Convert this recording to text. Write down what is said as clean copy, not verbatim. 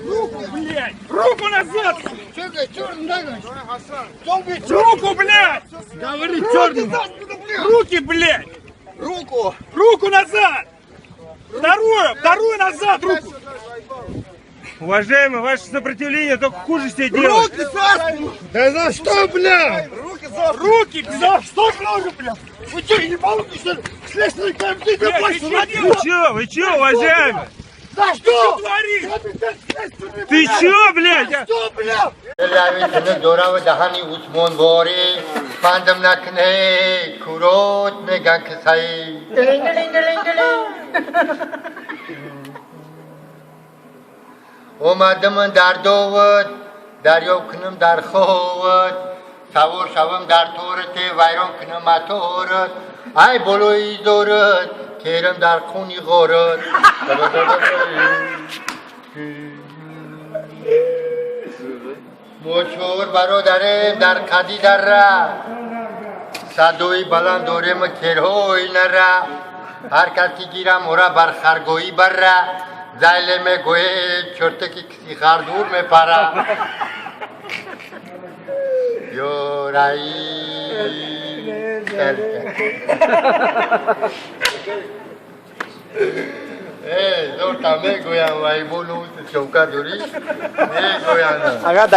Руку, блядь! Руку назад! Руку, блядь! Говори, черный! Руки, блядь! Руку! Руку назад! Вторую! Вторую назад руку! Уважаемый, ваше сопротивление только хуже себе делает. Руки за спину! Да за что, бля? Руки за Руки, блядь! За что, бля, бля? Вы что, ебанутый, что ли? Следственный комитет Блядь, больше ты на чё Вы чё, вы чё, уважаемый? За что? Что творишь? Ты чё, блядь? За что, бля? дорав даҳани усмонворӣ пандам накне курот меган ки саи омадам дар довуд дарёб кунам дар ховуд савор шавам дар торите вайрон кунам моторат ай болои зорат керам дар хуни ғорат. Мо чор бародарем дар қади дара садои баланд дорем керҳои нара ҳар кас ки гирам ора бар харгоҳӣ бара зайле мегӯе чортаки киси хардур мепара ёраи. Э, зорта мегӯям вайбону човка дорӣ мегӯянд.